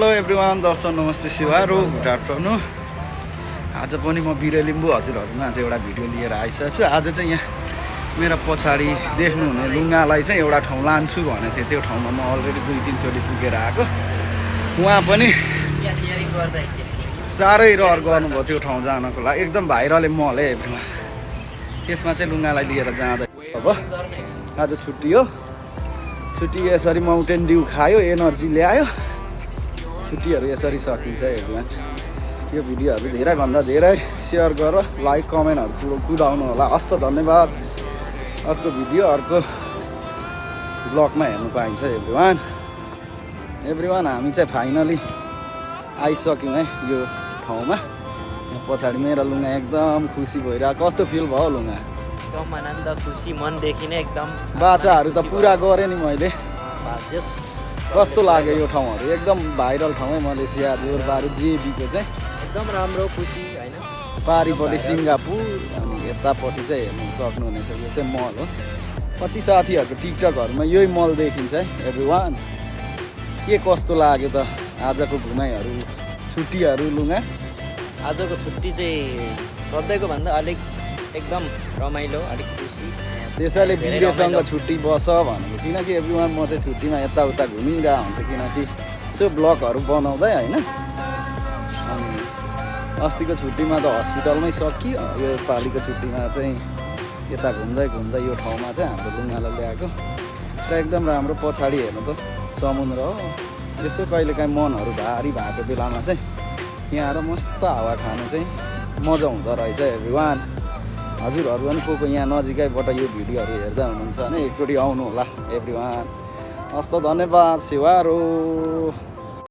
Hello everyone, दर्शक नमस्ते, शिवारो good afternoon. आज पनि म बिरे लिम्बू हजुरहरूमा आज एउटा भिडियो लिएर आइसकेको छु। आज चाहिँ यहाँ मेरो पछाडि देख्नुहुने लुङ्गालाई चाहिँ एउटा ठाउँ लान्छु भनेको थिएँ। त्यो ठाउँमा म अलरेडी 2-3 चोटि पुगेर आएको। उहाँ पनि साह्रै रहर गर्नुभयो त्यो ठाउँ जानको लागि। एकदम भाइरल मल है एभ्रिवान। त्यसमा चाहिँ लुङ्गालाई लिएर जाँदै अब आज छुट्टी हो। छुट्टी यसरी माउन्टेन ड्यू खायो, एनर्जी ल्यायो। छुट्टीहरू यसरी सकिन्छ एभ्रिवान। यो भिडियोहरू धेरैभन्दा धेरै सेयर गरेर लाइक कमेन्टहरू कुदाउनु होला। हस्त धन्यवाद। अर्को भिडियो अर्को ब्लगमा हेर्नु पाइन्छ एभ्रिवान। हामी चाहिँ फाइनली आइसक्यौँ है यो ठाउँमा। पछाडि मेरो लुङ्गा एकदम खुसी भइरहेको। कस्तो फिल भयो लुङ्गा? एकदम आनन्द, खुसी, मनदेखि नै एकदम। बाचाहरू त पुरा गरेँ नि मैले। कस्तो लाग्यो यो ठाउँहरू? एकदम भाइरल ठाउँ है। मलेसिया जोरबारु जेबीको चाहिँ एकदम राम्रो, खुसी होइन। पारिपट्टि सिङ्गापुर अनि यतापट्टि चाहिँ हेर्नु सक्नुहुनेछ। यो चाहिँ मल हो। कति साथीहरूको टिकटकहरूमा यही मल देखिन्छ है एभ्रिवान। के कस्तो लाग्यो त आजको घुमाइहरू, छुट्टीहरू लुङ्गा? आजको छुट्टी चाहिँ सधैँको भन्दा अलिक एकदम रमाइलो, अलिक खुसी। त्यसैले बिरेसँग छुट्टी बस भनेको। किनकि एभ्रिवान म चाहिँ छुट्टीमा यताउता घुमिरहेको हुन्छु। किनकि यसो ब्लगहरू बनाउँदै होइन। अनि अस्तिको छुट्टीमा त हस्पिटलमै सकियो। यो पालिको छुट्टीमा चाहिँ यता घुम्दै यो ठाउँमा चाहिँ हाम्रो लुङ्गालाई ल्याएको र एकदम राम्रो। पछाडि हेर्नु त समुद्र हो। यसो कहिलेकाहीँ मनहरू भारी भएको बेलामा चाहिँ यहाँ आएर मस्त हावा खानु चाहिँ मजा हुँदो रहेछ एभ्रिवान। हजुरहरू पनि को यहाँ नजिकैबाट यो भिडियोहरू हेर्दा हुनुहुन्छ भने एकचोटि आउनु होला एभ्रिवान। हस्त धन्यवाद। शिवारो।